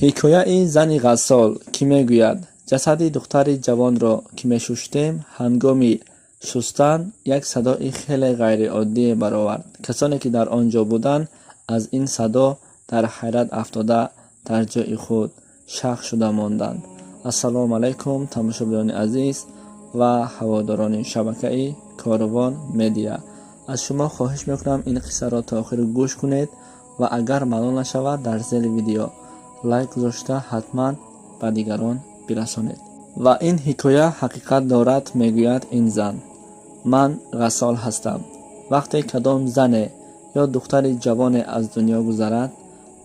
Ҳикояи зани ғассол, ки мегӯяд: ҷасади духтари ҷавонро, ки мешуштем, ҳангоми шустан як садои хеле ғайриоддие баровард. Касоне, ки дар он ҷо буданд, аз ин садо дар ҳайрат афтода, дар ҷои худ шах шуда монданд. Ассалому алайкум, тамошобинони азиз ва ҳаводорони шабакаи Корвон Медиа. Аз шумо хоҳиш мекунам, ин қиссаро то охир гӯш кунед ва агар малол нашавад, дар зери видео лайк гузошта, ҳатман ба дигарон бирасонед. Ва ин ҳикоя ҳақиқат дорад. Мегӯяд ин зан: ман ғассол ҳастам. Вақте кадом зане ё духтари ҷавоне аз дунё гузарад,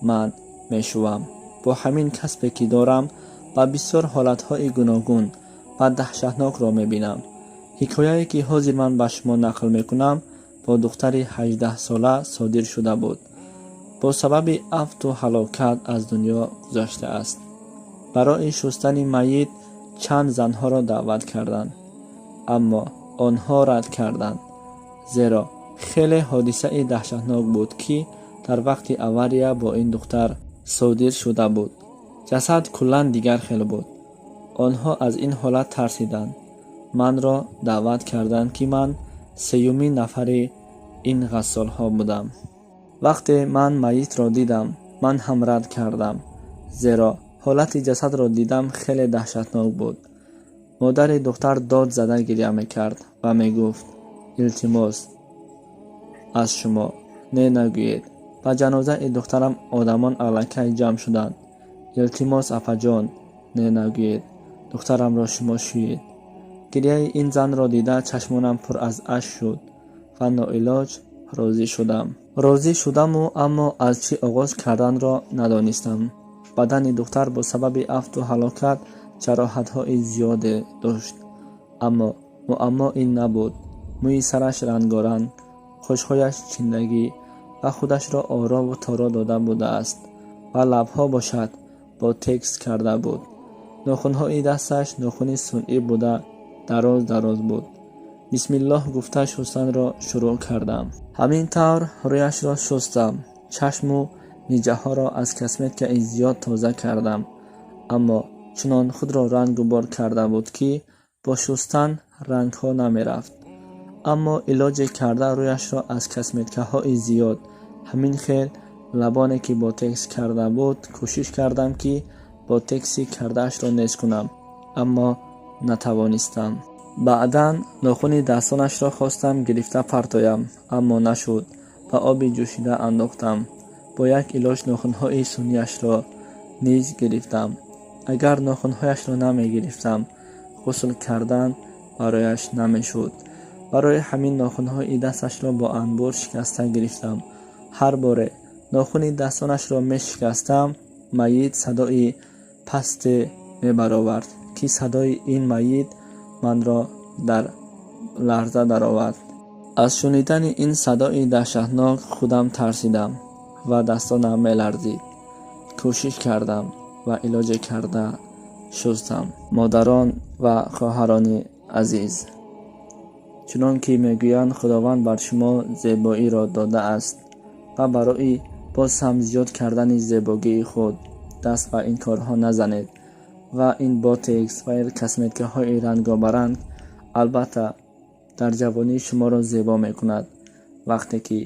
ман мешувам. Бо ҳамин касбе, ки дорам, ба бисёр ҳолатҳои гуногун ва даҳшатнокро мебинам. Ҳикояе, ки ҳозир ман ба шумо нақл мекунам, бо духтари 18-сола содир шуда буд. Бо сабаби афту ҳалокат аз дунё гузаштааст. Барои шустани майит чанд занҳоро даъват карданд, аммо онҳо рад карданд, зеро хеле ҳодисаи даҳшатнок буд, ки дар вақти авария бо ин духтар содир шуда буд. Ҷасад куллан дигар хел буд. Онҳо аз ин ҳолат тарсиданд. Манро даъват карданд, ки ман сеюмин нафари ин ғассолҳо будам. Вақте ман майитро дидам, ман ҳам рад кардам, зеро ҳолати ҷасадро дидам, хеле даҳшатнок буд. Модари духтар дод зада гиря мекард ва мегуфт: «Илтимос аз шумо, не нагӯед. Ба ҷанозаи духтарам одамон аллакай ҷамъ шуданд. Илтимос, апаҷон, не нагӯед, духтарамро шумо шӯед». Гиряи ин занро дида, чашмонам пур аз ашк шуд ва ноилоҷ розӣ шудам. Розӣ шудаму, аммо аз чӣ оғоз карданро надонистам. Бадани духтар бо сабаби афту ҳалокат ҷароҳатҳои зиёде дошт, аммо муаммо ин набуд. Мӯи сараш рангоранг, қошҳояш чиндагӣ ва худашро орову торо дода будааст ва лабҳо бошад, ботокс карда буд. Нохунҳои дасташ нохуни сунъӣ буда, дароз дароз буд. Бисмиллоҳ гуфта, шустанро шурӯъ кардам. Ҳамин тавр рӯяшро шустам, чашму миҷаҳоро аз косметикаи зиёд тоза кардам, аммо чунон худро рангу бор карда буд, ки бо шустан рангҳо намерафт. Аммо илоҷе карда, рӯяшро аз косметикаҳои зиёд, ҳамин хел лабоне, ки ботокс карда буд, кӯшиш кардам, ки ботокси кардаашро нест кунам, аммо натавонистам. Баъдан нохуни дастонашро хостам гирифта партоям, аммо нашуд. Ба оби ҷӯшида андохтам. Бо як илоҷ нохунҳои сунъияшро низ гирифтам. Агар нохунҳояшро намегирифтам, ғусл кардан барояш намешуд. Барои ҳамин нохунҳои дасташро бо анбур шикаста гирифтам. Ҳар боре нохуни дастонашро мешикастам, майит садои пасте мебаровард, ки садои ин майит манро дар ларза даровард. Аз шунидани ин садои даҳшатнок худам тарсидам ва дастонам меларзид. Кӯшиш кардам ва илоҷе карда шустам. Модарон ва хоҳарони азиз, чунон ки мегӯянд, Худованд бар шумо зебоиро додааст ва барои боз ҳам зиёд кардани зебогии худ даст ба ин корҳо назанед. Ва ин ботокс ва ин косметикаҳои рангобаранг албатта дар ҷавонӣ шуморо зебо мекунад. Вақте ки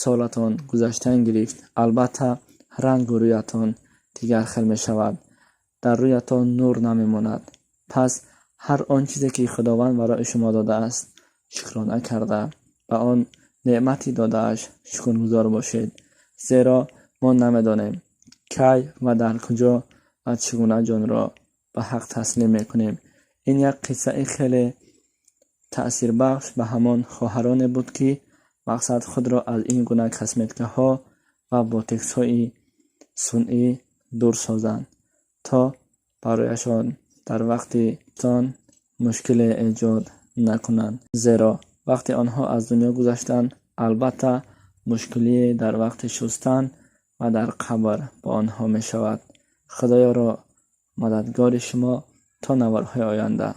солатон гузаштан гирифт, албатта рангу рӯятон дигар хел мешавад, дар рӯятон нур намемонад. Пас ҳар он чизе, ки Худованд барои шумо додааст, шукрона карда, ба он неъмати додааш шукргузор бошед, зеро мо намедонем, кай ва дар куҷо ва чӣ гуна ҷонро ба ҳақ таслим мекунем. Ин як қиссаи хеле таъсирбахш ба ҳамон хоҳароне буд, ки мақсад худро аз ин гуна косметикаҳо ва ботоксҳои сунъӣ дур созанд, то барояшон дар вақти тон мушкиле эҷод накунанд, зеро вақте онҳо аз дунё гузаштанд, албатта мушкилие дар вақти шустан ва дар қабр бо онҳо мешавад. Худоёро мададгори шумо. То наворҳои оянда.